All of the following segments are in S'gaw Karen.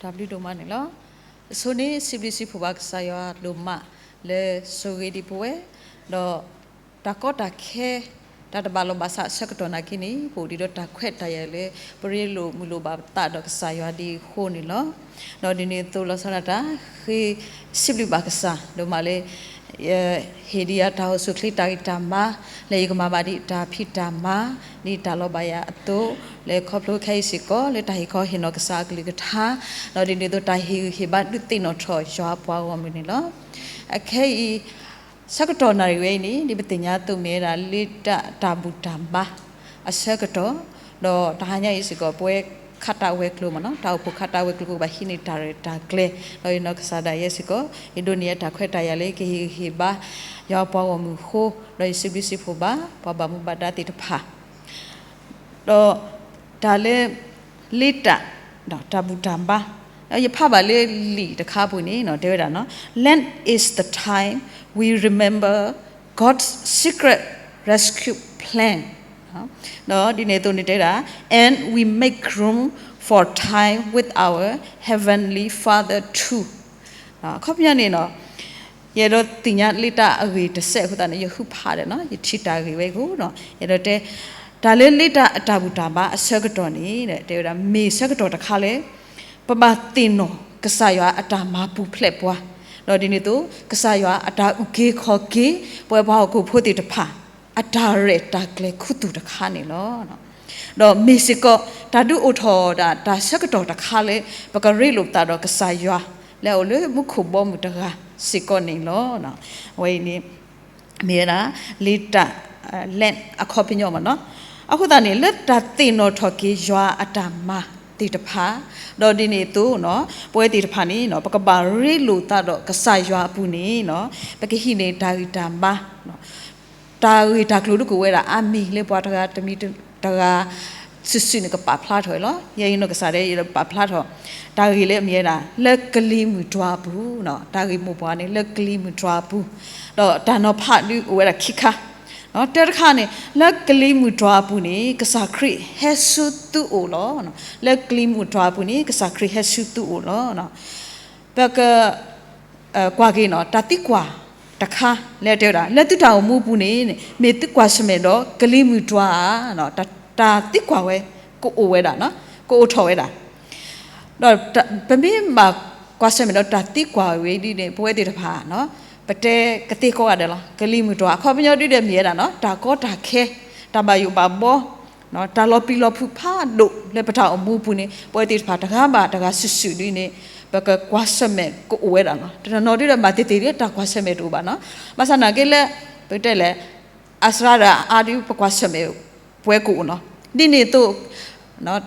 တၢ်ဘျုးဒိၣ်မးန့ၣ်လီၤ. အဆိန့ၣ် စံးဘျုးစံးဖှိၣ်ဘၣ်ကစၢ်ယွၤဒိၣ်မးလၢဆိၣ်ဂ့ၤဒံးပဝဲ, ဒီးတၢ်ကီတၢ်ခဲ တၢ်တဘၣ်လိာ်ဘၣ်စးအဆၢကတီၢ်နာ်က့န့ၣ် ပအိၣ်ဒံးဒီးတၢ်ခွဲးတၢ်ယာ်လၢ ပရ့လိာ်မုာ်လိာ်ဘၣ်ပသးဒီးကစၢ်ယွၤဒ်အဃိန့ၣ်လီၤ. ဒီးဒ်န့ၣ်အသိးလီၤဆီဒၣ်တၢ် ဃ့စံးဘျုးဘၣ်ကစၢ်ဒိၣ်မးလၢ ဟ့ၣ်ဒံးယၤတၢ်အိၣ်ဆူၣ်အိၣ်ချ့တၢ်ဂံၢ်တၢ်ဘါ လၢယကမၤဘၣ်ဒံးတၢ်ဖံးတၢ်မၤ ဒ်တၢ်လီၤဘၣ်ယၤအသိး, လၢခီဖျိခဲအံၤစ့ၢ်ကီး လၢတၢ်ဟ့ၣ်ခီဟ့ၣ်နီၤကစၢ်အကလုၢ်ကထါ, ဒီးဒ်န့ၣ်အသိးတၢ်ဟ့ၣ်ဂံၢ်ဟ့ၣ်ဘါဒုးသ့ၣ်နီၣ်ထီၣ်ယွၤအပှၤဂီၢ်မုၢ်န့ၣ်လီၤ. အခဲအံၤ ဆၢကတီၢ်နၣ်ရံၣ်ဝဲအံၤန့ၣ် ဒ်ပသ့ၣ်ညါအသိးမ့ၢ်ဝဲဒၣ် လ့တၢ်တၢ်ဘူၣ်တၢ်ဘါ အဆၢကတီၢ်, ဒီးတဟါညါအံၤစ့ၢ်ကီး ပဝဲခးတၢ်ဝဲၤကျိၤမ့ၢ်နီၤ တၢ်အိၣ်ဖှိၣ်ခးတၢ်ဝဲၤကျိၤကဘၣ်ဟံးန့ၢ်တၢ်ရဲၣ်တၢ်ကျဲၤ, ဒီးယနီၢ်ကစၢ်ဒၣ်ယဲစ့ၢ်ကီး ယဒိးန့ၢ်ယတၢ်ခွဲးတၢ်ယာ်လၢကဟ့ၣ်ဂံၢ်ဟ့ၣ်ဘါ ယွၤပှၤဂီၢ်မုၢ်အဃိ, ဒီးယစံးဘျုးစံးဖှိၣ်ဘၣ် ပှၤဘၣ်မူဘၣ်ဒါသ့ၣ်တဖၣ် ဒီးတၢ်လၢ လ့တၢ် ဒီးတၢ်ဘူၣ်တၢ်ဘါ, ယဖးဘၣ်လၢလံာ်တခါအပူၤန့ၣ် တဲဝဲဒၣ်, Lent is the time we remember God's secret rescue plan ဒီးဒ်န့ၣ်အသိးန့ၣ်တဲဝဲဒၣ် and we make room for time with our Heavenly Father too. အခီပညီန့ၣ် ယအဲၣ်ဒိးသ့ၣ်ညါလ့တၢ်အဂ့ၢ်တစဲးအဃိသတးန့ၣ် ယဃုဖးဒီး ယထံၣ်တၢ်ဂ့ၢ်ဝဲအဃိ ယအဲၣ်ဒိးတဲ တၢ်လၢလ့တၢ်အတၢ်ဘူၣ်တၢ်ဘါအဆၢကတီၢ်န့ၣ် တဲဝဲဒၣ် မ့ၢ်ဆၢကတီၢ်တခါလၢ ပဘၣ်သ့ၣ်နီၣ်ကစၢ်ယွၤအတၢ်မၤပူၤဖျဲးပှၤ, ဒီးဒ်န့ၣ်အသိး ကစၢ်ယွၤအတၢ်အုၣ်က့ၤခီၣ်က့ၤ ပဝဲပှၤဟီၣ်ခိၣ်ဖိသ့ၣ်တဖၣ် အတၢ်ရဲၣ်တၢ်ကျဲၤခူသူၣ်တခါန့ၣ်လီၤ. ဒီးမ့ၢ်စ့ၢ်ကီး တၢ်ဒုးအိၣ်ထီၣ်ဒၣ်တၢ်ဆၢကတီၢ်တခါလၢ ပကရ့လိာ်ပသးဒီးကစၢ်ယွၤ လၢအအိၣ်လၢမူခိၣ်ဘီမုၢ်တဂၤစ့ၢ်ကီးန့ၣ်လီၤ. အဝဲအံၤန့ၣ် မ့ၢ်ဝဲဒၣ် လ့တၢ် Lent အခီပညီမ့ၢ်နီၤ. အဃိသတးန့ၣ် လၢတၢ်သ့ၣ်နီၣ်ထီၣ်က့ၤယွၤအတၢ်မၤသ့ၣ်တဖၣ်, ဒီးဒ်န့ၣ်အသိး ပဝဲသ့ၣ်တဖၣ်န့ၣ် ပကဘၣ်ရ့လိာ်သးဒီးကစၢ်ယွၤအပူၤန့ၣ် ပကဟံးန့ၢ်တၢ်ဂံၢ်တၢ်ဘါ တၢ်ဂ့ၢ်တၢ်ကျိၤဒ်ကအိၣ်ဝဲဒၣ်အါမံၤလၢပှၤတဂၤတမံၤတဂၤ စုာ်စုာ်န့ၣ် ကပာ်ဖျါထီၣ်လီၤ. ယဲအံၤနီၢ်ကစၢ်ဒၣ်ယဲ ပာ်ဖျါထီၣ် တၢ်ဂ့ၢ်လၢအမ့ၢ်ဝဲဒၣ် လၢကလံၤမုၢ်တွၤအပူၤ, တၢ်ဂ့ၢ်မိၢ်ပှၢ်န့ၣ် လၢကလံၤမုၢ်တွၤအပူၤ, ဒီးတၢ်နီၤဖးဒုးအိၣ်ဝဲဒၣ်ခံခါ, တၢတခါန့ၣ် လၢကလံၤမုၢ်တွၤအပူၤန့ၣ် ကစၢ်ခရံာ်ဟဲဆူသုအိၣ်လီၤ. လၢကလံၤမုၢ်တွၤအပူၤန့ၣ် ကစၢ်ခရံာ်ဟဲဆူသုအိၣ်လီၤ. ပက ကွၢ်က့ၤနီၤ တၢ်သံကွၢ်တခါ လၢတဲဝဲဒၣ် လၢသုတၢ်အိၣ်မူအပူၤန့ၣ် မ့ၢ်သုကွၢ်ဆၢၣ်မဲာ်ဒီးကလံၤမုၢ်တွၤဧါ, တၢ်သံကွၢ်ဝဲ ကအိၣ်ဝဲဒၣ်, ကအိၣ်ထီၣ်ဝဲဒၣ်, ဒီးပမ့ၢ်ဘၣ်ကွၢ်ဆၢၣ်မဲာ်ဒီးတၢ်သံကွၢ်ဝဲဒ်န့ၣ် ပဝဲသ့ၣ်တဖၣ် ပတဲကသ့ကိးဂၤဒဲးလီၤ. ကလံၤမုၢ်တွၤ အခီပညီဒ်ဒီးမ့ၢ်ဝဲဒၣ် တၢ်ကီတၢ်ခဲ, တၢ်ဘၣ်ယိၣ်ဘၣ်ဘီ တၢ်လီၤပျံၤလီၤဖုးဖးဒိၣ်လၢပတၢ်အိၣ်မူအပူၤန့ၣ် ပဝဲသ့ၣ်တဖၣ်တဂၤဘၣ်တဂၤစုာ်စုာ်ဒ်န့ၣ် ပကကွၢ်ဆၢၣ်မဲာ်ကအိၣ်ဝဲဒၣ်လီၤ. တနီၤနီၤဒ်ဒီးမၤသ့ၣ်သ့ၣ်ဒီးတၢ်ကွၢ်ဆၢၣ်မဲာ်တအိၣ်ဘၣ်နီၤ. ဘၣ်ဆၣ်နာ်က့လၢ ပကတဲလဲၣ် အစှၤဒၣ်အါဒ်ပကွၢ်ဆၢၣ်မဲာ် ပဝဲကအိၣ်နီၤ. ဒ်န့ၣ်အသိး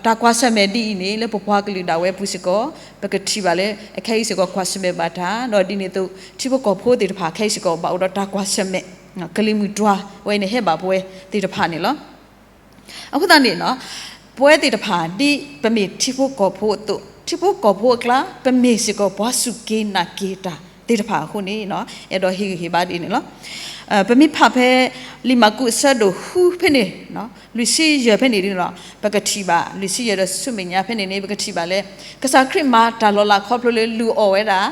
တၢ်ကွၢ်ဆၢၣ်မဲာ်ဒ်အံၤန့ၣ် လၢပပှၤကလုာ်ဒၣ်ဝဲအပူၤစ့ၢ်ကီး ပကထံၣ်ဘၣ်လၢ အခဲအံၤစ့ၢ်ကီးကွၢ်ဆၢၣ်မဲာ်ဘၣ်တၢ် ဒီးဒ်န့ၣ်အသိး ထံဖိကီၢ်ဖိသ့ၣ်တဖၣ်ခဲအံၤစ့ၢ်ကီး ဘၣ်အိၣ်ဒီးတၢ်ကွၢ်ဆၢၣ်မဲာ် ကလံၤမုၢ်တွၤဝဲအံၤန့ၣ် ဟဲဘၣ်ပဝဲသ့ၣ်တဖၣ်န့ၣ်လီၤ. အဃိသတးန့ၣ် ပဝဲသ့ၣ်တဖၣ် ဒ်ပမ့ၢ်ထံဖိကီၢ်ဖိအသိး ထံဖိကီၢ်ဖိအကျါ ပမ့ၢ်စ့ၢ်ကီးပှၤစူၢ်က့ၤနာ်က့ၤတၢ်သ့ၣ်တဖၣ်အဃိန့ၣ် အဲၣ်ဒိးဟ့ၣ်ဂံၢ်ဟ့ၣ်ဘါဒ်န့ၣ်လီၤ. ပမ့ၢ်ဖးဖဲ လံာ်မၢ်ကူးအဆၢဒိၣ်ဃုဖဲန့ၣ် လွံၢ်ဆံယဲၢ်ဖဲန့ၣ်ဒီး ပကထံၣ်ဘၣ် လွံၢ်ဆံယဲၢ်ဒီးဆူမဲာ်ညါဖဲန့ၣ်န့ၣ် ပကထံၣ်ဘၣ်လၢ ကစၢ်ခရံာ်မၤတၢ်လီၤလးခီဖျိလၢလူၤအီၣ်ဝဲဒၣ်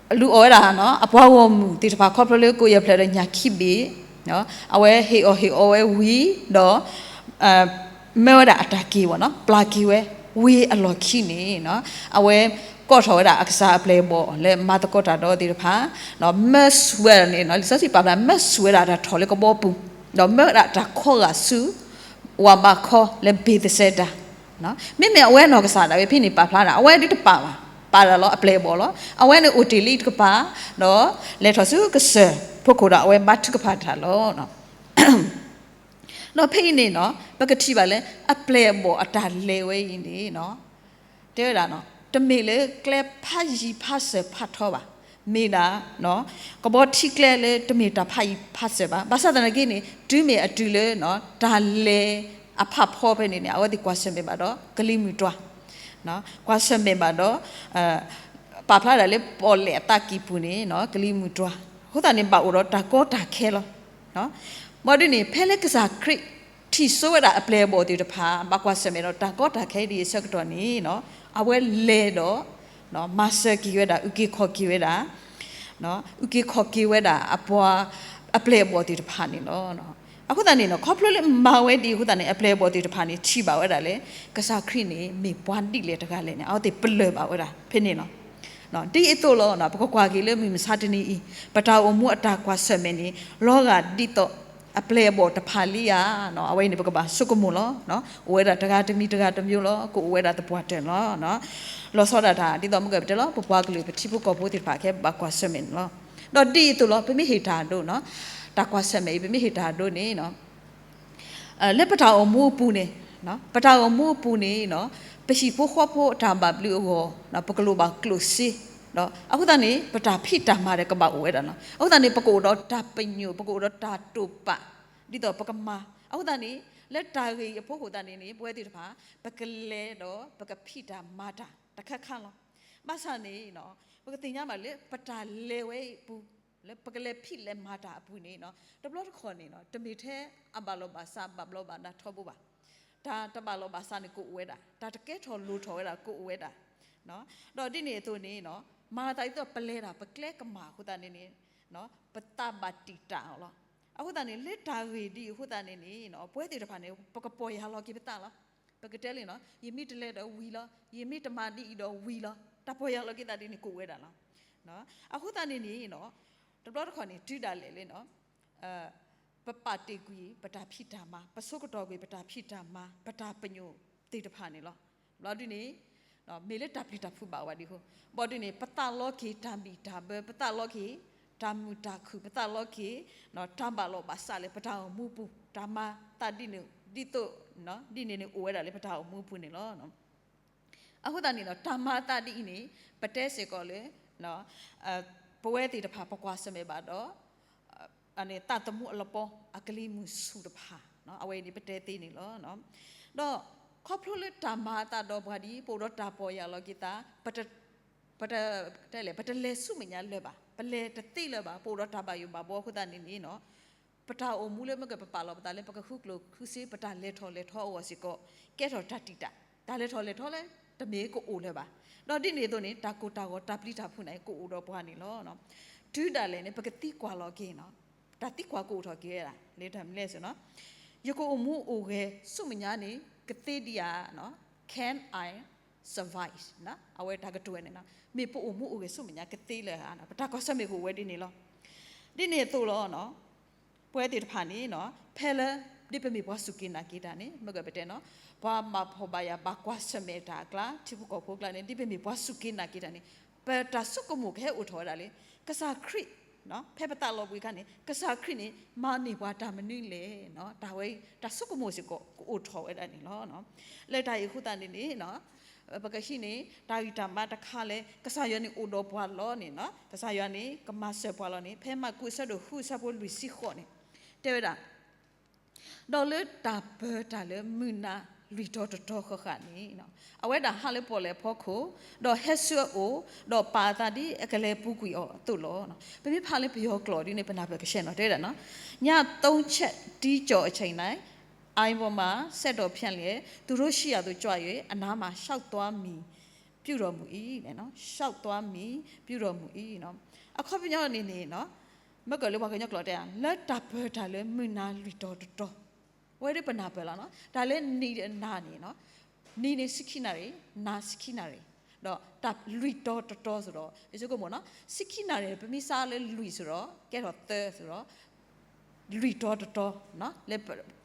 လူၤအီၣ်ဝဲဒၣ် အပှၤဂီၢ်မုၢ်သ့ၣ်တဖၣ်ခီဖျိလၢကိးယဲၢ်ဖျၢၣ်ဒီးညၣ်ခံဘ့ၣ်, အဝဲဟ့ၣ်အီၣ်ဟ့ၣ်အီဝဲဝံၤဒီး မၢဝဲဒၣ်အတၢ်က့ၤဝဲနီၤ ပျၢ်က့ၤဝဲဝံၤအလီၢ်ခံန့ၣ် အဝဲကိးထီၣ်ဝဲဒၣ်အကစၢ်အပျဲၢ်အဘီၣ်လၢမၤသကိးတၢ်ဒီးသ့ၣ်တဖၣ် မၢဆူၣ်ဝဲဒၣ်န့ၣ် လံာ်စီဆှံပာ်ဖျါ မၢဆူၣ်ဝဲဒၣ်တၢ်ထီၣ်လၢကဘီပူၤ ဒီးမၢဝဲဒၣ်တၢ်ခီဂာ်ဆူ ဝၤဘးခီလၢဘ့းသစဲဒၤ မ့မ့ၢ်အဝဲနီၢ်ကစၢ်ဒၣ်ဝဲဖဲန့ၣ်ပာ်ဖျါဒၣ် အဝဲဒုးတပာ်ဘၣ် ပာ်ဒၣ်လီၤအပျဲၢ်အဘီၣ်လီၤ. အဝဲန့ၣ်အိၣ်တ့ၢ်လံတကပၤ ဒီးလဲၤထီၣ်ဆူကစၢၢ်ဖီခိၣ်ဒီးအဝဲဘါထုကဖၣ်တၢ်လီၤ. ဒီးဖဲအံၤန့ၣ်နီၤ ပကထံၣ်ဘၣ်လၢအပျဲၢ်အဘီၣ်အတၢ်လဲၤဝဲအံၤန့ၣ်နီၤ တဲဝဲဒၣ် တမ့ၢ်လၢကျဲဖးယံၤဖးစၢၤဖးထီဘၣ်. မ့ၢ်ဒၣ် ကဘီထံကျဲလၢတမ့ၢ်တၢ်ဖးယံၤဖးစၢၤဘၣ်. ဘၣ်ဆၣ်သနာ်က့န့ၣ် တုၤမ့ၢ်အတုၤလၢ တၢ်လဲၤအဖးဖီဖဲန့ၣ်န့ၣ် အဝဲသ့ၣ်ကွၢ်ဆၢၣ်မဲာ်ဘၣ်ဒီးကလံၤမုၢ်တွၤ ကွၢ်ဆၢၣ်မဲာ်ဘၣ်ဒီး ပာ်ဖျါဒၣ်လၢပီၣ်လဲၣ်အသးကံၢ်ပူၤန့ၣ် ကလံၤမုၢ်တွၤ အဃိသတးန့ၣ် ဘၣ်အိၣ်ဒီးတၢ်ကီတၢ်ခဲလီၤ. ဘၣ်ဒ်န့ၣ် ဖဲလၢကစၢ်ခရံာ်ထံၣ် ထံၣ်စိဝဲဒၣ်အပျဲၢ်အဘီၣ်သ့ၣ်တဖၣ် ဘၣ်ကွၢ်ဆၢၣ်မဲာ်ဒီးတၢ်ကီတၢ်ခဲဒ်အံၤအဆၢကတီၢ်န့ၣ် အဝဲလဲၤဒီး မၤစၢၤက့ၤဝဲဒၣ် အုၣ်က့ၤခီၣ်က့ၤဝဲဒၣ် အုၣ်က့ၤခီၣ်က့ၤဝဲဒၣ်အပှၤ အပျဲၢ်အဘီၣ်သ့ၣ်တဖၣ်န့ၣ်လီၤ. အဃိသတးန့ၣ် ခီဖျိလၢမၤဝဲဒ်အဃိသတးန့ၣ် အပျဲၢ်အဘီၣ်သ့ၣ်တဖၣ်န့ၣ် ထံၣ်ဘၣ်ဝဲဒၣ်လၢ ကစၢ်ခရံာ်န့ၣ်မ့ၢ်ပှၤဒ်လဲၣ်တဂၤလဲၣ်န့ၣ် အဝဲသ့ၣ်ပလၢၢ်ဘၣ်ဝဲဒၣ်ဖဲန့ၣ်လီၤ. ဒ်အသိးလီၤ ပကကွၢ်က့ၤလၢမုၢ်မဆါတနံၤအံၤ ပတၢ်အိၣ်မူအတၢ်ကွၢ်ဆၢၣ်မဲာ်န့ၣ် လီၤဂာ်ဒ်သိး အပျဲၢ်အဘီၣ်တဖၣ်လံဧါ. အဝဲအံၤန့ၣ် ပကဘၣ်ဆိကမိၣ်လီၤ. အိၣ်ဝဲဒၣ်တဂၤတမံၤတဂၤတမံၤလီၤ, ကအိၣ်ဝဲဒၣ်သပှၢ်တၢၢ်လီၤ. လီၤဆီဒၣ်တၢ် ဒ်သိးမုၢ်ကပတဲလီၤ ပပှၤကလုာ်ပထံဖိကီၢ်ဖိသ့ၣ်တဖၣ်ခဲဘၣ်ကွၢ်ဆၢၣ်မဲာ်န့ၣ်လီၤ. ဒီးဒ်အသိးလီၤ ပမ့ၢ်ဟ့ၣ်တၢ်အဒိ တၢ်ကွၢ်ဆၢၣ်မဲာ်အံၤ ပမ့ၢ်ဟ့ၣ်တၢ်အဒိန့ၣ် လၢပတၢ်အိၣ်မူအပူၤန့ၣ်, ပတၢ်အိၣ်မူအပူၤန့ၣ် ပဟံၣ်ဖိဃီဖိတၢ်ဘၣ်ဘျုးအဂီၢ် ပကလိၣ်ဘၣ်ကျိၣ်စ့, အဃိသတးန့ၣ် ပတၢ်ဖံးတၢ်မၤဒီးကဘၣ်အိၣ်ဝဲဒၣ်လီၤ. အဃိသတးန့ၣ် ပကအိၣ်ဒီးတၢ်ပညိၣ် ပကအိၣ်ဒီးတၢ်တိာ်ပာ် ဒ်သိးပကမၤ, အဃိသတးန့ၣ် လၢတၢ်ဂ့ၢ်အံၤအဖီခိၣ်သတးန့ၣ်န့ၣ် ပဝဲသ့ၣ်တဖၣ် ပကလဲၤဒီးပကဖံးတၢ်မၤတၢ်တခါခါလီၤ. ဘၣ်ဆၣ်န့ၣ် ပကသ့ၣ်ညါဘၣ်လၢ ပတၢ်လဲၤဝဲအံၤအပူၤ လၢပကလဲၤဖံးလဲၤမၤတၢ်အပူၤန့ၣ် တဘျီတခီၣ်န့ၣ် တမ့ၢ်ထဲအဘၣ်လီၤဘၣ်စးဘၣ်ဘျီးဘၣ်ဒါထီဘိဘၣ်. တၢ်တဘၣ်လီၤဘၣ်စးန့ၣ်ကအိၣ်ဝဲဒၣ်, တၢ်တကဲထီၣ်လိၤထီၣ်ဝဲဒၣ်ကအိၣ်ဝဲဒၣ်. ဒီးဒ်န့ၣ်အသိးန့ၣ် မၤသးဒ်သိးပလဲၤတၢ်ပကျဲကမၣ်အဃိသတးန့ၣ်န့ၣ် ပသးဘၣ်တံာ်တာ်အီၤလီၤ. အဃိသတးန့ၣ် လၢတၢ်ဂ့ၢ်ဒ်အံၤအဃိသတးန့ၣ်န့ၣ် ပဝဲသ့ၣ်တဖၣ်န့ၣ် ပကပီၢ်ယၢ်လီၤက့ၤပသးလီၤ. ပကတဲလံနီၤ ယမ့ၢ်တလဲၤဒီးဝံၤလီၤ, ယမ့ၢ်တမၤဒ်အံၤဒီးဝံၤလီၤ, တၢ်ပီၢ်ယၢ်လီၤက့ၤသးဒ်န့ၣ်ကအိၣ်ဝဲဒၣ်လီၤ. အဃိသတးန့ၣ်န့ၣ် တဘျီတခီၣ်န့ၣ် တုၤဒၣ်လဲာ်လၢ ပပာ်တ့ၢ်ကွံာ်ပတၢ်ဖံးတၢ်မၤ, ပဆိကတီၢ်ကွံာ်ပတၢ်ဖံးတၢ်မၤ, ပတၢ်ပညိၣ်သ့ၣ်တဖၣ်န့ၣ်လီၤ. ဘျီဒ်န့ၣ် မ့ၢ်လၢတၢ်ပျံၤတၢ်ဖုးဘၣ်ဝဲဒ်အဃိ, ဘျီဒ်န့ၣ် ပသးလီက့ၤတၢ်ဘံၣ်တၢ်ဘၢ, ပသးလီက့ၤတၢ်မုာ်တၢ်ခုၣ်, ပသးလီက့ၤ တၢ်ဘၣ်လီၤဘၣ်စးလၢပတၢ်အိၣ်မူပူၤ, တၢ်မၤသးဒ်န့ၣ် ဒ်သိး ဒ်န့ၣ်န့ၣ်အိၣ်ဝဲဒၣ်လၢပတၢ်အိၣ်မူပူၤန့ၣ်လီၤ. အဃိသတးန့ၣ်ဒီး တၢ်မၤအသးဒ်အံၤန့ၣ် ပတဲစ့ၢ်ကီးလၢ ပဝဲသ့ၣ်တဖၣ်ပကွၢ်ဆၢၣ်မဲာ်ဘၣ်ဒီး သးသမူအလပီ အကလံၤမုၢ်ဆူၣ်တဖၣ် အဝဲအံၤန့ၣ်ပတဲသ့န့ၣ်လီၤ. ဒီးခီဖျိလၢတၢ်မၤအသးဒီးပှၤဒ်အံၤ ပအိၣ်ဒီးတၢ်ပီၢ်ယၢ်လီၤက့ၤသး ပတ ပတ တဲလဲၣ် ပတလဲၤဆူမဲာ်ညါလၢၤဘၣ်, ပလဲၤတသ့လၢၤဘၣ်, ပအိၣ်ဒီးတၢ်ဘၣ်ယိၣ်ဘၣ်ဘှီအဃိသတးန့ၣ်န့ၣ် ပတၢ်အိၣ်မူလၢမ့ၢ်ကပပာ်လီၤပသးလၢ ပကဃုကျိၣ်ဃုစ့ ပတၢ်လဲၤထီၣ်လဲၤထီအဂီၢ်စ့ၢ်ကီး ကဲထီၣ်တၢ်တံာ်တာ်, တၢ်လဲၤထီၣ်လဲၤထီလၢ တမ့ၢ်ကအိၣ်လၢၤဘၣ်. ဒီးဒ်န့ၣ်အသိးန့ၣ် တၢ်ကိၢ်တၢ်ဂီၤတၢ်ပျံၤတၢ်ဖုးန့ၣ် ကအိၣ်ဒီးပှၤန့ၣ်လီၤ. တုၤဒၣ်လဲာ်န့ၣ် ပကသံကွၢ်လီၤက့ၤ တၢ်သံကွၢ်ကအိၣ်ထီၣ်က့ၤဝဲဒၣ် လၢတၢ်မနုၤလဲၣ်န့ၣ် ယကအိၣ်မူအိၣ်ဂဲၤဆူမဲာ်ညါန့ၣ် ကသ့ဒံးဧါ, can I survive အဝဲတၢ်ကတိၤဝဲန့ၣ် မ့ၢ်ပအိၣ်မူအိၣ်ဂဲၤဆူမဲာ်ညါကသ့လၢၤဧါ, ပတၢ်ကွၢ်ဆၢၣ်မဲာ်ကအိၣ်ဝဲဒ်န့ၣ်လီၤ. ဒ်န့ၣ်အသိးလီၤ ပဝဲသ့ၣ်တဖၣ်န့ၣ် ဖဲလၢ ဒ်ပမ့ၢ်ပှၤစူၢ်က့ၤနာ်က့ၤတၢ်န့ၣ် မ့ၢ်ကပတဲနီၤ ပှၤဘၣ်ဖှီၣ်ဘၣ်ယာ်ဘၣ်ကွၢ်ဆၢၣ်မဲာ်တၢ်အကျါ ထံဖိကီၢ်ဖိအကျါန့ၣ် ဒ်ပမ့ၢ်ပှၤစူၢ်က့ၤနာ်က့ၤတၢ်န့ၣ် ပတၢ်ဆိကမိၣ်ကဟဲအိၣ်ထီၣ်ဝဲဒၣ်လၢ ကစၢ်ခရံာ် ဖဲပသးလီၤဘှံးအခါန့ၣ် ကစၢ်ခရံာ်န့ၣ် မၤန့ၢ်ပှၤတၢ်မနုၤလဲၣ်, တၢ်ဝဲ တၢ်ဆိကမိၣ်စ့ၢ်ကီးကအိၣ်ထီၣ်ဝဲဒၣ်န့ၣ်လီၤ. လၢတၢ်အံၤအဃိသတးန့ၣ်န့ၣ် ပကဟံးန့ၢ် တၢ်ဂံၢ်တၢ်ဘါတခါလၢ ကစၢ်ယွၤန့ၣ်အိၣ်ဒီးပှၤလီၤန့ၣ် ကစၢ်ယွၤန့ၣ် ကမၤစၢၤပှၤလီၤန့ၣ် ဖဲမၢ်ကူးအဆၢဒိၣ်ဃုအဆၢဖိလွံၢ်ဆံဃိးန့ၣ် တဲဝဲဒၣ် ဒီးလၢတၢ်ပၢတၢ်လၢမုၢ်နၤလွံၢ်တီၤတတီၤဃၣ်ဃၣ်န့ၣ် အဝဲဒၣ်ဟးလၢပီၣ်လဲၣ်အဖီခိၣ် ဒီးဟဲဆူအအိၣ် ဒီးပာ်အသးဒ်အကလဲၤပူၤကွံာ်အီၤအသိးလီၤ. ပမ့ၢ်ဖးလၢပယီၤကျိာ်ဒ်န့ၣ် ပနၢ်ပၢၢ်ကဆှဲနီၤ တဲဝဲဒၣ်နီၤ ည သုံးချက်တီးကြော်အချိန်၌ အိုင်ပေါ်မှာ စက်တော်ဖြတ်လျက် သူတို့ရှိရာသို့ ကြွ ၍ အနားမှာ လျှောက်သွားမည် ပြုတော်မူ ၏ လျှောက်သွားမည် ပြုတော်မူ ၏ အခီပညီန့ၣ်န့ၣ် မ့ၢ်ကလၢပှၤကညီကျိာ်တဲ လၢတၢ်ပၢတၢ်လၢမုၢ်နၤလွံၢ်တီၤတတီၤ ဝဲဒၣ်ပနၢ်ပၢၢ်လီၤနီၤ တၢ်လၢနံၤဒီးနၤန့ၣ် နံၤန့ၣ်ဆံခံနၣ်ရံၣ် နၤဆံခံနၣ်ရံၣ် ဒီးတၢ်လွံၢ်တီၤတတီၤစ့ၢ်ဒီး ယဆိကမိၣ်နီၤ ဆံခံနၣ်ရံၣ် ပမ့ၢ်စးလၢလွံၢ်စ့ၢ်ဒီး ကဲထီၣ်သၢစ့ၢ်ဒီး လွံၢ်တီၤတတီၤ လၢ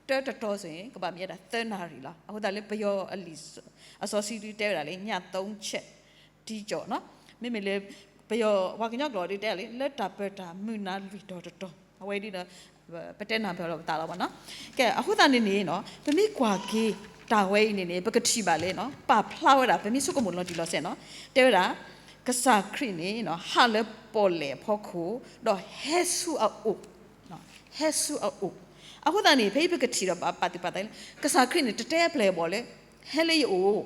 တၢတတီၤစ့ၢ်န့ၣ် ကဘၣ်မ့ၢ်ဝဲဒၣ်သၢနၣ်ရံၣ်လီၤ. အဃိသတးလၢပယီၤအလံာ် အစီဆှံဒုးတဲဝဲဒၣ်လၢ ည သုံးချက်တီးကြော် မ့မ့ၢ်လၢ ပယီၤပှၤကညီကျိာ်ဒုးတဲလၢ လၢတၢ်ပၢတၢ်မုၢ်နၤလွံၢ်တီၤတတီၤ အဝဲဒ်ဒီး ပတဲနၢ်ပၢၢ်လီၤပသးလီၤဘၣ်နီၤ. ကဲ အဃိသတးန့ၣ်န့ၣ် ပမ့ၢ်ကွၢ်က့ၤတၢ်ဝဲအံၤန့ၣ်န့ၣ် ပကထံၣ်ဘၣ်လၢ ပာ်ဖျါဝဲဒၣ် ပမ့ၢ်ဆိကမိၣ်လီၤတံၢ်လီၤဆဲးနီၤ တဲဝဲဒၣ် ကစၢ်ခရံာ်န့ၣ် ဟးလၢပီၣ်လဲၣ်အဖီခိၣ် ဒီးဟဲဆူအအိၣ် ဟဲဆူအအိၣ် အဃိသတးန့ၣ် ဖဲအံၤပကထံၣ်ဒီးပာ်သူၣ်ပာ်သးလၢ ကစၢ်ခရံာ်န့ၣ် တတဲအပျဲၢ်အဘီၣ်လၢ ဟဲလၢယအိၣ်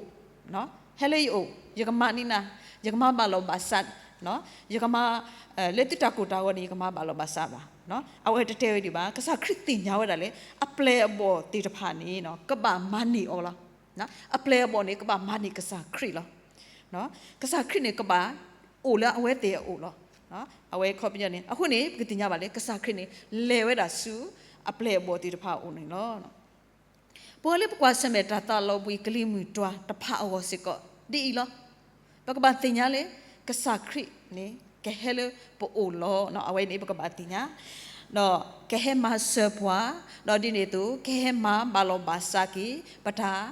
ဟဲလၢယအိၣ် ယကမၤန့ၢ်နၤ ယကမၤဘၣ်လီၤဘၣ်စး ယကမၤ လၢသုတၢ်ကိၢ်တၢ်ဂီၤန့ၣ် ယကမၤဘၣ်လီၤဘၣ်စးဘၣ် အဝဲတတဲဝဲဒံးဘၣ်. ကစၢ်ခရံာ်သ့ၣ်ညါဝဲဒၣ်လၢ အပျဲၢ်အဘီၣ်သ့ၣ်တဖၣ်န့ၣ် ကဘၣ်မၤန့ၢ်အီၤလီၤ. အပျဲၢ်အဘီၣ်န့ၣ် ကဘၣ်မၤန့ၢ်ကစၢ်ခရံာ်လီၤ. ကစၢ်ခရံာ်န့ၣ် ကဘၣ်အိၣ်လၢအဝဲသ့ၣ်အအိၣ်လီၤ. အဝဲခီပညီန့ၣ် အဃိန့ၣ် ပကသ့ၣ်ညါဘၣ်လၢ ကစၢ်ခရံာ်န့ၣ် လဲၤဝဲဒၣ်ဆူအပျဲၢ်အဘီၣ်သ့ၣ်တဖၣ်အအိၣ်န့ၣ်လီၤ. ပဝဲလၢပကွၢ်ဆၢၣ်မဲာ်တၢ်သးလီၤဘှံးကလံၤမုၢ်တွၤတဖၣ်အဂီၢ်စ့ၢ်ကီး ဒ်အံၤလီၤ. ပကဘၣ်သ့ၣ်ညါလၢ ကစၢ်ခရံာ်န့ၣ် ကဟဲလၢပအိၣ်လီၤ. အဝဲန့ၣ်ပကဘၣ်သ့ၣ်ညါ, ဒီးကဟဲမၤစၢၤပှၤ, ဒီးဒ်န့ၣ်အသိး ကဟဲမၤဘၣ်လီၤဘၣ်စးက့ၤ ပတၢ်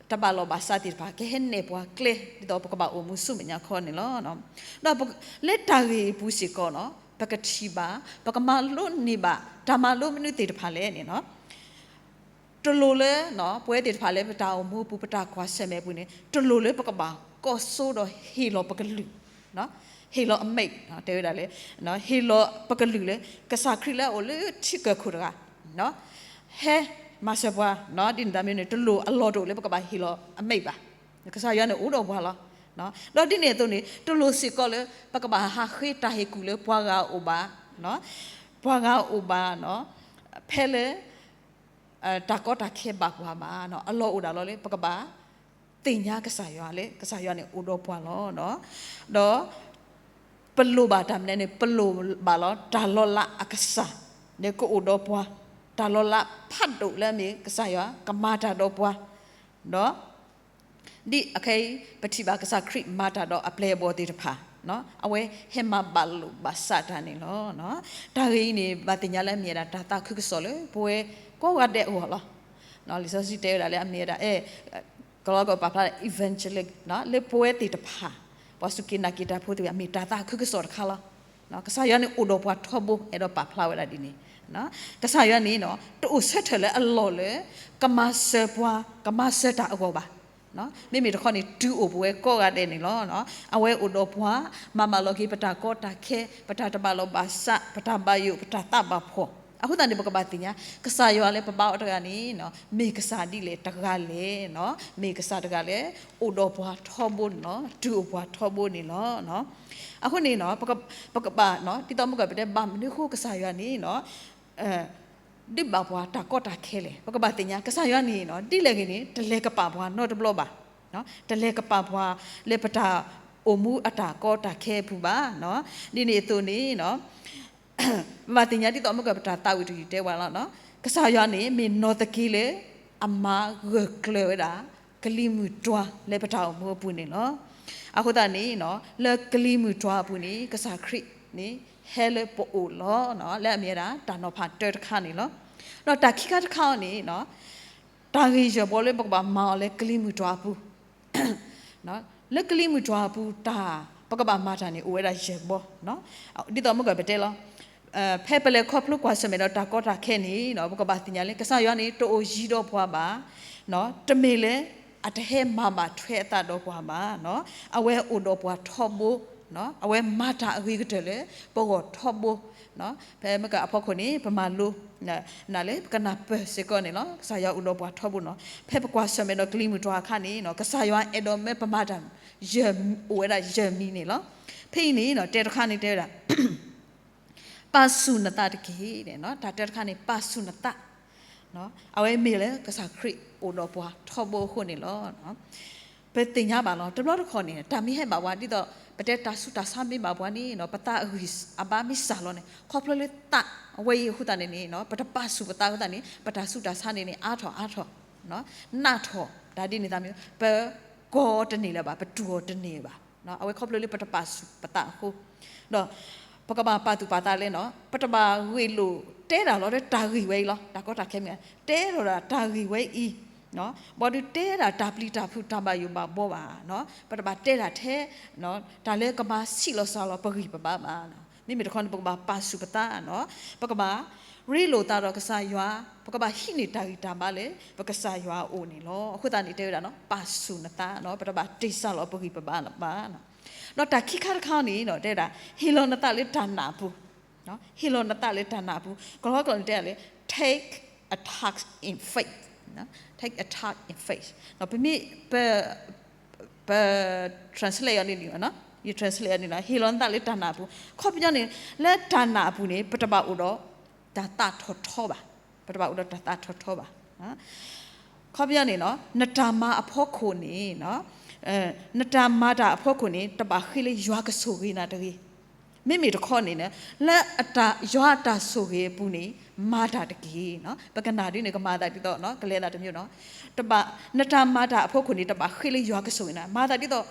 တဘၣ်လီၤဘၣ်စးသ့ၣ်တဖၣ်, ကဟဲနဲၣ်ပှၤကျဲ ဒ်သိးပကဘၣ်အိၣ်မူဆူမဲာ်ညါခီန့ၣ်လီၤ. ဒီးလၢတၢ်ဂ့ၢ်အပူၤစ့ၢ်ကီးန့ၣ် ပကထံၣ်ဘၣ် ပကမၤလိန့ၢ်ဘၣ် တၢ်မၤလိမနုၤသ့ၣ်တဖၣ်လဲၣ်န့ၣ် တလိၣ်လၢ ပဝဲသ့ၣ်တဖၣ်လၢပတၢ်အိၣ်မူအပူၤ ပတၢ်ကွၢ်ဆၢၣ်မဲာ်အပူၤန့ၣ် တလိၣ်လၢပကဘၣ်ကီၢ်စိဒီးဟ့ၣ်လီၤပကလုၢ်, ဟ့ၣ်လီၤအမဲာ် တဲဝဲဒၣ်လၢ ဟ့ၣ်လီၤပကလုၢ်လၢ ကစၢ်ခရံာ်လၢအအိၣ်လၢထံကၢၢ်ခိၣ်တဂၤ ဟဲမၤစၢၤပှၤ ဒ်န့ၣ်သတးမ့ၢ်န့ၣ် တလိၣ်အလီၢ်တအိၣ်လၢပကဘၣ်ဟ့ၣ်လီၤအမဲာ်ဘၣ်. ကစၢ်ယွၤန့ၣ်အိၣ်ဒီးပှၤလီၤ. ဒီးဒ်န့ၣ်အသိးန့ၣ် တလိၣ်စ့ၢ်ကီးလၢ ပကဘၣ်ဟးဃ့တၢ်ဟ့ၣ်ကူၣ်လၢပှၤဂၤအအိၣ်ဘၣ်, ပှၤဂၤအအိၣ်ဘၣ် ဖဲလၢ တၢ်ကီတၢ်ခဲဘၣ်ပှၤဘၣ်. အလီၢ်အိၣ်ဒၣ်လီၤလၢ ပကဘၣ်သ့ၣ်ညါကစၢ်ယွၤလၢ ကစၢ်ယွၤန့ၣ်အိၣ်ဒီးပှၤလီၤ. ဒီးပလိၣ်ဘၣ်တၢ်မနုၤန့ၣ် ပလိၣ်ဘၣ်လီၤ တၢ်လီၤလးအကစၢ် လၢကအိၣ်ဒီးပှၤ, တၢ်လီၤလးဖးဒိၣ်လၢအမ့ၢ်ကစၢ်ယွၤကမၤတၢ်ဒီးပှၤ, ဒီး ဒ်အခဲအံၤ ပထံၣ်ဘၣ်ကစၢ်ခရံာ်မၤတၢ်ဒီးအပျဲၢ်အဘီၣ်သ့ၣ်တဖၣ်, အဝဲဟဲမၤဘၣ်လိာ်ဘၣ်စးတၢ်န့ၣ်လီၤ. တၢ်ဂ့ၢ်အံၤန့ၣ် ဘၣ်သ့ၣ်ညါလၢအမ့ၢ်ဝဲဒၣ်တၢ်သးခုကစီၣ်လၢပဝဲကိးဂၤဒဲးအဂီၢ်လီၤ. လံာ်စီဆှံတဲဝဲဒၣ်လၢအမ့ၢ်ဝဲဒၣ် ကလီကပာ်ဖျါ evangelical လၢပဝဲသ့ၣ်တဖၣ် ပှၤစူၢ်က့ၤနာ်က့ၤတၢ်ဖိသ့ၣ်တဖၣ် မ့ၢ်တၢ်သးခုကစီၣ်တခါလီၤ. ကစၢ်ယွၤန့ၣ်အိၣ်ဒီးပှၤထီဘိ အဲၣ်ဒိးပာ်ဖျါဝဲဒၣ်ဒ်န့ၣ်, ကစၢ်ယွၤန့ၣ် တအိၣ်ဆၢထၢၣ်လၢအလီၢ်လၢ ကမၤစၢၤပှၤ ကမၤစၢၤတၢ်အဂီၢ်ဘၣ်. မ့မ့ၢ်တခီန့ၣ် တုၤအိၣ်ပဝဲကိးဂၤဒဲးန့ၣ်လီၤ. အဝဲအိၣ်ဒီးပှၤ မၤဘၣ်လီၤက့ၤပတၢ်ကီတၢ်ခဲ ပတၢ်တဘၣ်လီၤဘၣ်စး ပတၢ်ဘၣ်ယိၣ် ပတၢ်သးဘၣ်ဖှီၣ်. အဃိသတးန့ၣ် ပကဘၣ်သ့ၣ်ညါ ကစၢ်ယွၤလၢပဘါအီၤတဂၤန့ၣ် မ့ၢ်ကစၢ်ဒ်လဲၣ်တဂၤလဲၣ်, မ့ၢ်ကစၢ်တဂၤလၢ အိၣ်ဒီးပှၤထီဘိန့ၣ်လီၤ, တုၤအိၣ်ပှၤထီဘိန့ၣ်လီၤ. အဃိန့ၣ် ပကဘၣ် ဒ်သိးမ့ၢ်ကီးပတဲဘၣ်မနုၤအဃိ ကစၢ်ယွၤန့ၣ် ဒုးဘၣ်ပှၤတၢ်ကီတၢ်ခဲလဲၣ်. ပကဘၣ်သ့ၣ်ညါ ကစၢ်ယွၤန့ၣ် ဒ်လဲၣ်ဂ့ၤန့ၣ် တလဲၤကပာ်ပှၤနီတဘျီဘၣ်. တလဲၤကပာ်ပှၤလၢပတၢ်အိၣ်မူအတၢ်ကီတၢ်ခဲအပူၤဘၣ်. ဒ်န့ၣ်အသိးန့ၣ် ပဘၣ်သ့ၣ်ညါဒ်သိးမ့ၢ်ကီးပတၢ်သးဝံၣ်တယုၢ်တဲဝဲလီၤ. ကစၢ်ယွၤန့ၣ် မ့ၢ်နီၢ်သက့လၢ အမၤဂၢၢ်ကျၢၤဝဲဒၣ် ကလံၤမုၢ်တွၤလၢပတၢ်အိၣ်မူအပူၤန့ၣ်လီၤ. အဃိသတးန့ၣ် လၢကလံၤမုၢ်တွၤအပူၤန့ၣ် ကစၢ်ခရံာ်န့ၣ် ဟဲလၢပအိၣ်လီၤ. လၢအမ့ၢ်ဝဲဒၣ်တၢ်နီၤဖးတၢတခါန့ၣ်လီၤ. ဒီးတၢ်ခံခါတခါအံၤန့ၣ် တၢ်ဂ့ၢ်ယဲၢ်ဘီလၢပကဘၣ်မၤအီၤလၢကလံၤမုၢ်တွၤအပူၤ လၢကလံၤမုၢ်တွၤအပူၤတၢ် ပကဘၣ်မၤတၢ်န့ၣ် အိၣ်ဝဲဒၣ်ယဲၢ်ဘီ. ဒ်သိးမ့ၢ်ကီးပတဲလီၤ. ဖဲပလဲၤခီဖျိကွၢ်ဆၢၣ်မဲာ်ဒီးတၢ်ကီတၢ်ခဲန့ၣ် ပကဘၣ်သ့ၣ်ညါလၢ ကစၢ်ယွၤန့ၣ် တအိၣ်ယံၤဒီးပှၤဘၣ်. တမ့ၢ်လၢ အတဟဲမၤဘၣ်ထွဲအသးဒီးပှၤဘၣ်. အဝဲအိၣ်ဒီးပှၤထီဘိ, အဝဲမၤတၢ်အဂ့ၤကတၢၢ်လၢပဂီၢ်ထီဘိ ဖဲမ့ၢ်ကအဖီခိၣ်န့ၣ် ပမၤလိ နၤလၢပကနၢ်ပၢၢ်စ့ၢ်ကီးန့ၣ်လီၤ. ကစၢ်ယွၤအိၣ်ဒီးပှၤထီဘိန့ၣ်လီၤ. ဖဲပကွၢ်ဆၢၣ်မဲာ်ဒီးကလံၤမုၢ်တွၤအခါန့ၣ် ကစၢ်ယွၤအဲၣ်ဒိးမၢပမၤတၢ် ယဲၢ်အိၣ်ဝဲဒၣ်ယဲၢ်မံၤန့ၣ်လီၤ. ဖဲအံၤန့ၣ် တဲတခါန့ၣ်တဲဝဲဒၣ် ပာ်ဆူၣ်နသးတက့ၢ်. တၢ်တဲတခါန့ၣ် ပာ်ဆူၣ်နသး အဝဲမ့ၢ်လၢကစၢ်ခရံာ်အိၣ်ဒီးပှၤထီဘိအဃိန့ၣ်လီၤ. ပသ့ၣ်ညါဘၣ်လီၤ. တဘျီတခီၣ်န့ၣ် တၢ်မ့ၢ်ဟဲဘၣ်ပှၤ ဒ်သိး ပတဲတၢ်ဆူးတၢ်ဆါမ့ၢ်ဘၣ်ပှၤန့ၣ် ပသးအဂံၢ်အဘါမ့ၢ်စၢ်လီၤန့ၣ် ခီဖျိလၢသးအဝဲအံၤအဃိသတးန့ၣ်န့ၣ် ပတပာ်ဆူၣ်ပသးအဃိသတးန့ၣ် ပတၢ်ဆူးတၢ်ဆါန့ၣ်န့ၣ် အါထီၣ်အါထီၣ် နးထီၣ် တၢ်ဒ်န့ၣ်သးမ့ၢ် ပကိးတန့ၢ်လၢၤဘၣ် ပတူၢ်အီၤတန့ၢ်ဘၣ်. အဝဲခီဖျိလၢပတပာ်ဆူၣ်ပသးအဃိ ဒီးပကဘၣ်ပာ်သူၣ်ပာ်သးလဲၣ်န့ၣ် ပတဘၣ်ဂ့ၢ်လိာ်တဲဒၣ်လီၤလၢတၢ်ဂ့ၢ်ဝဲအံၤလီၤ. တၢ်ကီတၢ်ခဲမ့ၢ် တဲဒၣ်တၢ်ဂ့ၢ်ဝဲအံၤ ဘၣ်ဒုးတဲဒၣ်တၢ်ပျံၤတၢ်ဖုးတၢ်ဘၣ်ယိၣ်ဘၣ်ဘီဘၣ်. ပတဘၣ်တဲဒၣ်ထဲ တၢ်လၢကမၤဆံးလီၤစှၤလီၤပဂံၢ်ပဘါဘၣ်. မ့မ့ၢ်တခီန့ၣ် ပကဘၣ်ပာ်ဆူၣ်ပသး ပကဘၣ်ရ့လိာ်သးဒီးကစၢ်ယွၤ ပကဘၣ်ဟံးန့ၢ်တၢ်ဂံၢ်တၢ်ဘါလၢပကစၢ်ယွၤအအိၣ်န့ၣ်လီၤ. အဃိသတးန့ၣ် တဲဝဲဒၣ်န့ၣ် ပာ်ဆူၣ်နသး ပတဘၣ်တ့ၢ်စၢ်လီၤပဂံၢ်ပဘါဘၣ်. ဒီးတၢ်ခံခါတခါန့ၣ် တဲဝဲဒၣ် ဟ့ၣ်လီၤနသးလၢတၢ်နာ်အပူၤ ဟ့ၣ်လီၤနသးလၢတၢ်နာ်အပူၤ ကလီကလီန့ၣ်တဲဒၣ်လၢ take a task in faith, take a task in faith. ပမ့ၢ် ပ ပ translate အီၤန့ၣ်န့ၣ် ယ translate အီၤန့ၣ်လီၤ ဟ့ၣ်လီၤနသးလၢတၢ်နာ်အပူၤ ခီပညီန့ၣ် လၢတၢ်နာ်အပူၤန့ၣ် ပတဘၣ်အိၣ်ဒီး တၢ်သးထီၣ်ထီဘၣ်, ပတဘၣ်အိၣ်ဒီးတၢ်သးထီၣ်ထီဘၣ်. ခီပညီန့ၣ်နီၤ နတၢ်မၤအဖီခိၣ်န့ၣ် နတၢ်မၤတၢ်အဖီခိၣ်န့ၣ် တဘၣ်ဃ့လၢယွၤကဆိၣ်ဂ့ၤနၤတဂ့ၤ. မ့မ့ၢ်တခီန့ၣ် လၢယွၤအတၢ်ဆိၣ်ဂ့ၤအပူၤန့ၣ် မၤတၢ်တက့ၢ်. ပကနၣ်ဒ်န့ၣ် ကမၤသးဒ်သိး ကလဲၤသးတမံၤနီၤ. တဘၣ် နတၢ်မၤတၢ်အဖီခိၣ်န့ၣ် တဘၣ်ဃ့လၢယွၤကဆိၣ်ဂ့ၤနၤ, မၤသးဒ်သိး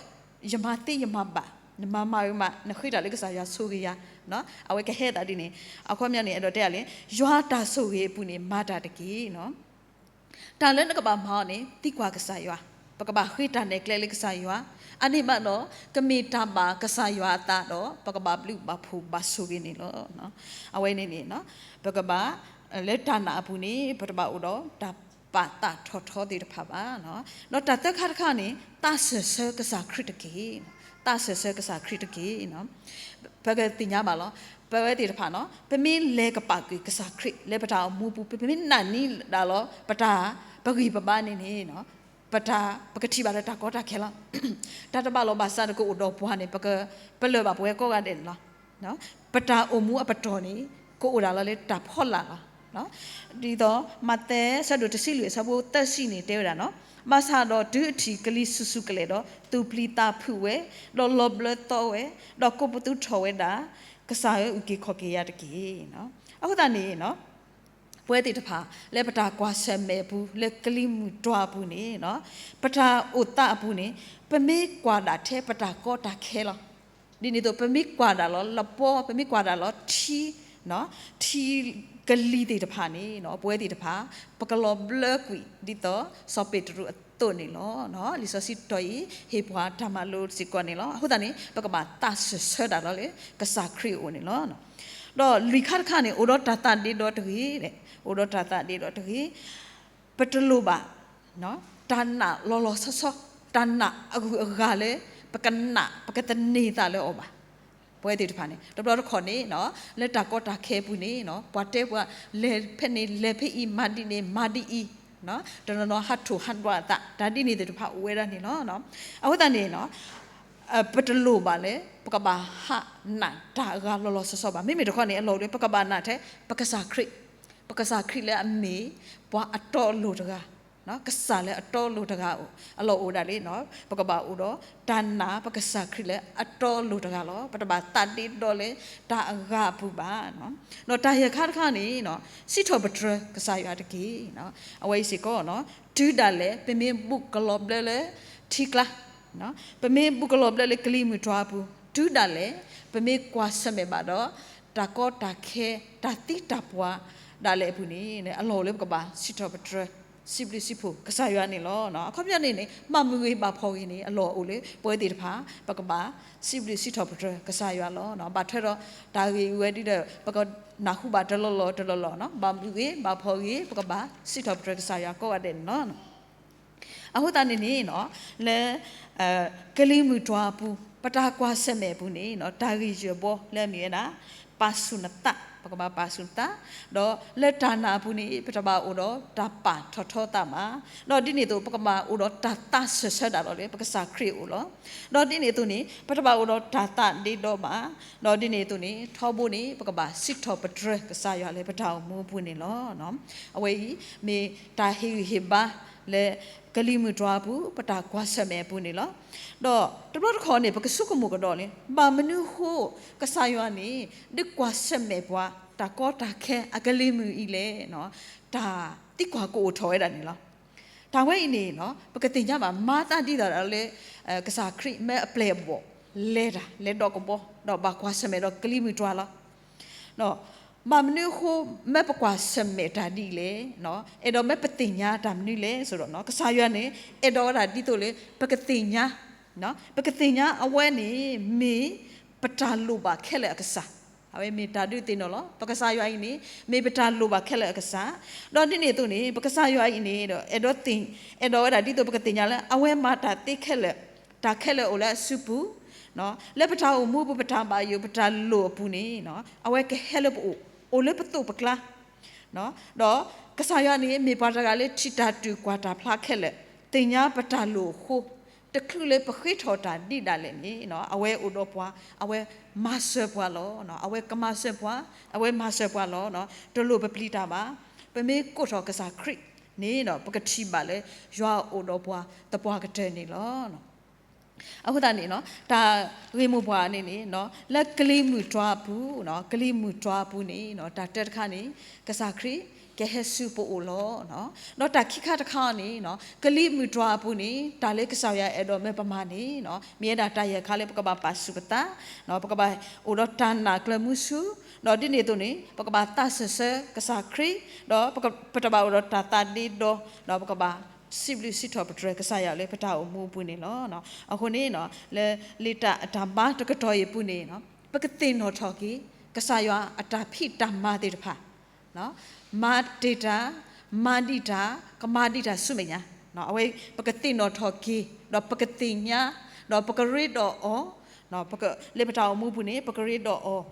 ယမၤသ့ယမၤဘၣ်, နမၤမၤဂ့ၤမး နဃ့တၢ်လၢကစၢ်ယွၤဆိၣ်ဂ့ၤယၤ. အဝဲကဟဲသးဒ်န့ၣ် အခီပညီန့ၣ် အဲၣ်ဒိးတဲဒ်လဲၣ်, ယွၤတၢ်ဆိၣ်ဂ့ၤအပူၤန့ၣ် မၤတၢ်တက့ၢ်. တၢ်လၢနကဘၣ်မၤအီၤန့ၣ် သံကွၢ်ကစၢ်ယွၤ, ပကဘၣ်ဃ့တၢ်နဲၣ်ကျဲလၢကစၢ်ယွၤ, အန့ၣ်ဘၣ်ဒီး ကမ့ၢ်တၢ်ဘၣ်ကစၢ်ယွၤအသးဒီး ပကဘၣ်ဘျုးဘၣ်ဖှိၣ်ဘၣ်ဆိၣ်ဂ့ၤန့ၣ်လီၤ. အဝဲန့ၣ်န့ၣ် ပကဘၣ် လၢတၢ်နာ်အပူၤန့ၣ် ပတဘၣ်အိၣ်ဒီးတၢ်ပာ်သးထီၣ်ထီသ့ၣ်တဖၣ်ဘၣ်. ဒီးတၢ်သၢခါတခါန့ၣ် သးစၢၢ်ဆၢကစၢ်ခရံာ်တက့ၢ်. သးစၢၢ်ဆၢကစၢ်ခရံာ်တက့ၢ်. ပကသ့ၣ်ညါဘၣ်လီၤ. ပဝဲသ့ၣ်တဖၣ်နီၤ ပမ့ၢ်လဲၤကပာ်ကွံာ်ကစၢ်ခရံာ် လၢပတၢ်အိၣ်မူပူၤ ပမ့ၢ်နာ်န့ၢ်ဒၣ်လီၤ ပတၢ်ပဂံၢ်ပဘါန့ၣ်န့ၣ် ပတၢ် ပကထံၣ်ဘၣ်လၢတၢ်ကီတၢ်ခဲလီၤ. တၢ်တဘၣ်လီၤဘၣ်စးဒီးကအိၣ်ဒီးပှၤန့ၣ် ပကပလၢၢ်ဘၣ်ပဝဲကိးဂၤဒဲးန့ၣ်လီၤ. ပတၢ်အိၣ်မူအပတီၢ်န့ၣ် ကအိၣ်ဒၣ်လီၤလၢတၢ်ဖီလာ်လီၤ. ဒ်သိး မးသဲ ဆၢဒိၣ်တဆံလွံၢ် အဆၢဖိသၢဆံန့ၣ် တဲဝဲဒၣ်နီၤ, ဘၣ်ဆၣ်ဒီးတုၤအထံၣ်ကလံၤဆူၣ်ဆူၣ်ကလဲာ်ဒီး သူၣ်ပျံၤသးဖုးဝဲ, ဒီးလီၤဘျၢသီဝဲ, ဒီးကိးပသူထီၣ်ဝဲဒၣ်, ကစၢ်ဧၢ အုၣ်က့ၤခီၣ်က့ၤယၤတက့ၢ်. အဃိသတးန့ၣ် ပဝဲသ့ၣ်တဖၣ် လၢပတၢ်ကွၢ်ဆၢၣ်မဲာ်အပူၤ လၢကလံၤမုၢ်တွၤအပူၤန့ၣ် ပတၢ်အိၣ်သးအပူၤန့ၣ် ပမ့ၢ်ကွၢ်ဒၣ်ထဲပတၢ်ကီတၢ်ခဲလီၤ. ဒ်န့ၣ်အသိး ပမ့ၢ်ကွၢ်ဒၣ်လီၤလပီ, ပမ့ၢ်ကွၢ်ဒၣ်လီၤထံ, ထံကလံၤသ့ၣ်တဖၣ်န့ၣ် ပဝဲသ့ၣ်တဖၣ် ပကလီၤဘျၢကွံာ် ဒ်သိးစီၤပ့းတရူးအသိးန့ၣ်လီၤ. လံာ်စီဆှံတီၤအံၤ ဟ့ၣ်ပှၤတၢ်မၤလိစ့ၢ်ကီးန့ၣ်လီၤ. အဃိသတးန့ၣ် ပကဘၣ်သးစၢၢ်ဆၢတၢ်လီၤလၢ ကစၢ်ခရံာ်အအိၣ်န့ၣ်လီၤ. ဒီးလွံၢ်ခါတခါန့ၣ် အိၣ်ဒီးတၢ်သးဒ့ဒီတဂ့ၤ, အိၣ်ဒီးတၢ်သးဒ့ဒီတဂ့ၤ, ပတလိၣ်ဘၣ် တၢ်နာ်လီၤလီၤဆီဆီ, တၢ်နာ်အဂုၤအဂၤလၢ ပကနာ် ပကသန့ၤသးလၢအီၤဘၣ်. ပဝဲသ့ၣ်တဖၣ်န့ၣ် တဘျီတခီၣ်န့ၣ် လၢတၢ်ကီတၢ်ခဲအပူၤန့ၣ် ပှၤတဲပှၤ လဲၤဖဲန့ၣ် လဲၤဖဲအံၤ မၤဒ်န့ၣ် မၤဒ်အံၤ, တနီၤနီၤဟးထီၣ်ဟးဒွးအသး တၢ်ဒ်န့ၣ်သ့ၣ်တဖၣ်အိၣ်ဝဲဒၣ်န့ၣ်လီၤ. အဃိသတးန့ၣ် ပတလိၣ်ဘၣ်လၢ ပကဘၣ်ဟးနာ်တၢ်အဂၤလီၤလီၤဆီဆီဘၣ်. မ့မ့ၢ်တခီန့ၣ် အလီၢ်အိၣ်လၢ ပကဘၣ်နာ်ထဲ ပကစၢ်ခရံာ်, ပကစၢ်ခရံာ်လၢအမ့ၢ် ပှၤအတီအလိၤတဂၤ, ကစၢ်လၢအတီအလိၤတဂၤ အလီၢ်အိၣ်ဒၣ်လံ, ပကဘၣ်အိၣ်ဒီး တၢ်နာ်ပကစၢ်ခရံာ်လၢအတီအလိၤတဂၤလီၤ. ပတဘၣ်သးဒ့ဒီလၢတၢ်အဂၤအပူၤဘၣ်. ဒီးတၢ်ယဲၢ်ခါတခါန့ၣ် စံးထီၣ်ပတြၢၤကစၢ်ယွၤတက့ၢ်. အဝဲအံၤစ့ၢ်ကီး တုၤဒၣ်လဲာ် ပမ့ၢ်ဘူးကလီၤဘျၢလၢထံကျါ, ပမ့ၢ်ဘူးကလီၤဘျၢလၢကလံၤမုၢ်တွၤအပူၤ, တုၤဒၣ်လဲာ် ပမ့ၢ်ကွၢ်ဆၢၣ်မဲာ်ဘၣ်ဒီး တၢ်ကီတၢ်ခဲ တၢ်သံတၢ်ပှၢ်ဒၣ်လဲာ်အပူၤန့ၣ် အလီၢ်အိၣ်လၢပကဘၣ်စံးထီၣ်ပတြၢၤ စံးဘျုးစံးဖှိၣ်ကစၢ်ယွၤန့ၣ်လီၤ. အခီပညီန့ၣ်န့ၣ် ဘၣ်မုာ်ဂ့ၤဘၣ်ဖှီၣ်ဂ့ၤန့ၣ် အလီၢ်အိၣ်လၢပဝဲသ့ၣ်တဖၣ် ပကဘၣ်စံးဘျုးစံးထီၣ်ပတြၢၤကစၢ်ယွၤလီၤ. ဘၣ်ထွဲဒီးတၢ်ဂ့ၢ်ဝဲဒၣ်ဒီး ပကနၢ်ဟူဘၣ်တလီၢ်လီၢ်တလီၢ်လီၢ်, ဘၣ်မုာ်ဂ့ၤဘၣ်ဖှီၣ်ဂ့ၤ ပကဘၣ်စံးထီၣ်ပတြၢၤကစၢ်ယွၤကိးဂၤဒဲးန့ၣ်လီၤ. အဃိသတးန့ၣ်န့ၣ် လၢ ကလံၤမုၢ်တွၤအပူၤ ပတၢ်ကွၢ်ဆၢၣ်မဲာ်အပူၤန့ၣ် တၢ်ဂ့ၢ်ယဲၢ်ဘီလၢအမ့ၢ်ဝဲဒၣ် ပာ်ဆူၣ်နသး, ပကဘၣ်ပာ်ဆူၣ်နသး, ဒီးလၢတၢ်နာ်အပူၤန့ၣ် ပတဘၣ်အိၣ်ဒီးတၢ်ပာ်ထီၣ်ထီသးဘၣ်, ဒီးဒ်န့ၣ်အသိး ပကဘၣ်အိၣ်ဒီးတၢ်သးစၢၢ်ဆၢဒၣ်လီၤလၢ ပကစၢ်ခရံာ်အအိၣ်လီၤ. ဒီးဒ်န့ၣ်အသိးန့ၣ် ပတဘၣ်အိၣ်ဒီးတၢ်သးဒ့ဒီဘၣ်, ဒီးဒ်န့ၣ်အသိးန့ၣ် ထီဘိန့ၣ် ပကဘၣ်စံးထီၣ်ပတြၢၤကစၢ်ယွၤလၢပတၢ်အိၣ်မူအပူၤန့ၣ်လီၤ. အဝဲအံၤ မ့ၢ်တၢ်ဟ့ၣ်ဂံၢ်ဟ့ၣ်ဘါလၢ ကလံၤမုၢ်တွၤအပူၤ ပတၢ်ကွၢ်ဆၢၣ်မဲာ်အပူၤန့ၣ်လီၤ. ဒီးတဘျီတခီၣ်န့ၣ် ပကဆိကမိၣ်ကဒီးန့ၣ် ဘၣ်မနုၤအဃိ ကစၢ်ယွၤန့ၣ် ဒုးကွၢ်ဆၢၣ်မဲာ်ပှၤ တၢ်ကီတၢ်ခဲအကလံၤမုၢ်အံၤလဲၣ်, တၢ်သံကွၢ်ကအိၣ်ထီၣ်ဝဲဒၣ်န့ၣ်လီၤ. တၢ်ဝဲအံၤန့ၣ် ပကသ့ၣ်ညါဘၣ် မၤသးဒ်သိးဒီးလၢ ကစၢ်ခရံာ်မၢအပျဲၢ်အဘီၣ် လဲၤတၢ် လဲၤဒီးကဘီ ဒီးဘၣ်ကွၢ်ဆၢၣ်မဲာ်ဒီးကလံၤမုၢ်တွၤလီၤ. ဘၣ်မနုၤအဃိ မၢပကွၢ်ဆၢၣ်မဲာ်တၢ်ဒ်အံၤလဲၣ်, အဲၣ်ဒိးမၢပသ့ၣ်ညါတၢ်မနုၤလဲၣ် ဆိုဒီး ကစၢ်ယွၤန့ၣ် အဲၣ်ဒိးဝဲဒၣ်ဒ်သိးလၢ ပကသ့ၣ်ညါ ပကသ့ၣ်ညါအဝဲန့ၣ် မ့ၢ်ပတၢ်လိၣ်ဘၣ်ခဲလၢာ်အကစၢ်, အဝဲမ့ၢ်တၢ်ဒုးသ့ၣ်နီၣ်လီၤ. ပကစၢ်ယွၤအံၤန့ၣ် မ့ၢ်ပတၢ်လိၣ်ဘၣ်ခဲလၢာ်အကစၢ်, ဒီးဒ်န့ၣ်အသိးန့ၣ် ပကစၢ်ယွၤအံၤန့ၣ်ဒီး အဲၣ်ဒိးသ့ၣ် အဲၣ်ဒိးဝဲဒၣ်ဒ်သိးပကသ့ၣ်ညါလၢ အဝဲမၤတၢ်သ့ခဲလၢာ်, တၢ်ခဲလၢာ်အိၣ်လၢအစုပူၤ, လၢပတၢ်အိၣ်မူပူၤ ပတၢ်ဘၣ်ယိၣ် ပတၢ်လိၣ်အပူၤန့ၣ် အဝဲကဟဲလၢပအိၣ်, အိၣ်လၢပသိးပကျါ, ဒီးကစၢ်ယွၤန့ၣ် မ့ၢ်ပှၤတဂၤလၢထံၣ်တၢ်တုၤကွၢ်တၢ်ဖျါခဲလၢာ်, သ့ၣ်ညါပတၢ်လိၣ်အဃိ တချုးလၢပဃ့ထီၣ်တၢ်ဒံးဒၣ်လဲာ်န့ၣ် အဝဲအိၣ်ဒီးပှၤ, အဝဲမၤစၢၤပှၤလီၤ. အဝဲကမၤစၢၤပှၤ, အဝဲမၤစၢၤပှၤလီၤ. တလိၣ်ပပျံၤတၢ်ဘၣ်. ပမ့ၢ်ကိးထီၣ်ကစၢ်ခရံာ်န့ၣ် ပကထံၣ်ဘၣ်လၢယွၤအိၣ်ဒီးပှၤသပှၢ်ကတၢၢ်န့ၣ်လီၤ. အဃိသတးန့ၣ် တၢ်ဂ့ၢ်မိၢ်ပှၢ်န့ၣ်န့ၣ် လၢကလံၤမုၢ်တွၤအပူၤ, ကလံၤမုၢ်တွၤအပူၤန့ၣ် တၢ်တၢတခါန့ၣ် ကစၢ်ခရံာ်ကဟဲဆူပအိၣ်လီၤ. ဒီးတၢ်ခံခါတခါန့ၣ် ကလံၤမုၢ်တွၤအပူၤန့ၣ် တၢ်လၢကစၢ်ယွၤအဲၣ်ဒိးမၢပမၤန့ၣ် မ့ၢ်ဝဲဒၣ်တၢ်ယဲၢ်ခါလၢပကဘၣ်ပာ်ဆူၣ်ပသး, ပကဘၣ်အိၣ်ဒီးတၢ်နာ်ကျၢၤမူဆူ, ဒီးဒ်န့ၣ်အသိးန့ၣ် ပကဘၣ်သးစၢၢ်ဆၢကစၢ်ခရံာ်, ဒီးပတဘၣ်အိၣ်ဒီးတၢ်သးဒ့ဒီ, ဒီးပကဘၣ်စံးဘျုးစံးထီၣ်ပတြၢၤကစၢ်ယွၤလၢပတၢ်အိၣ်မူအပူၤန့ၣ်လီၤ. အဃိန့ၣ် လၢလံာ်တၢ်အတၢ်မၤတကတီၢ်အံၤအပူၤန့ၣ် ပကသ့ၣ်နီၣ်ထီၣ်က့ၤ ကစၢ်ယွၤအတၢ်ဖံးတၢ်မၤသ့ၣ်တဖၣ် မၤတ့ၢ်တၢ်, မၤဒံးတၢ်, ကမၤဒံးတၢ်ဆူမဲာ်ညါ, အဝဲပကသ့ၣ်နီၣ်ထီၣ်က့ၤ, ဒီးပကသ့ၣ်ညါ, ဒီးပကရ့ဒီးအီၤ, လၢပတၢ်အိၣ်မူပူၤန့ၣ် ပကရ့ဒီးအီၤ,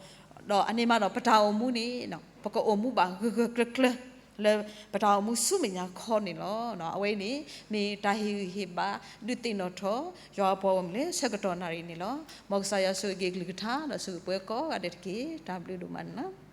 ဒီးအန့ၣ်မးဒီးပတၢ်အိၣ်မူန့ၣ် ပကအိၣ်မူဘၣ်ဂၢၢ်ဂၢၢ်ကျၢၤကျၢၤ လၢပတၢ်အိၣ်မူဆူမဲာ်ညါခီန့ၣ်လီၤ. အဝဲအံၤန့ၣ် မ့ၢ်တၢ်ဟ့ၣ်ဂံၢ်ဟ့ၣ်ဘါ ဒုးသ့ၣ်နီၣ်ထီၣ် ယွၤအပှၤဂီၢ်မုၢ်လၢဆၢကတီၢ်နၣ်ရံၣ်န့ၣ်လီၤ. မ်ကစၢ်ယွၤဆိၣ်ဂ့ၤက့ၤကလုၢ်ကထါ ဒီးဆိၣ်ဂ့ၤပှၤကိးဂၤဒဲးတက့ၢ်. တၢ်ဘျုးဒိၣ်မးန့ၣ်လီၤ.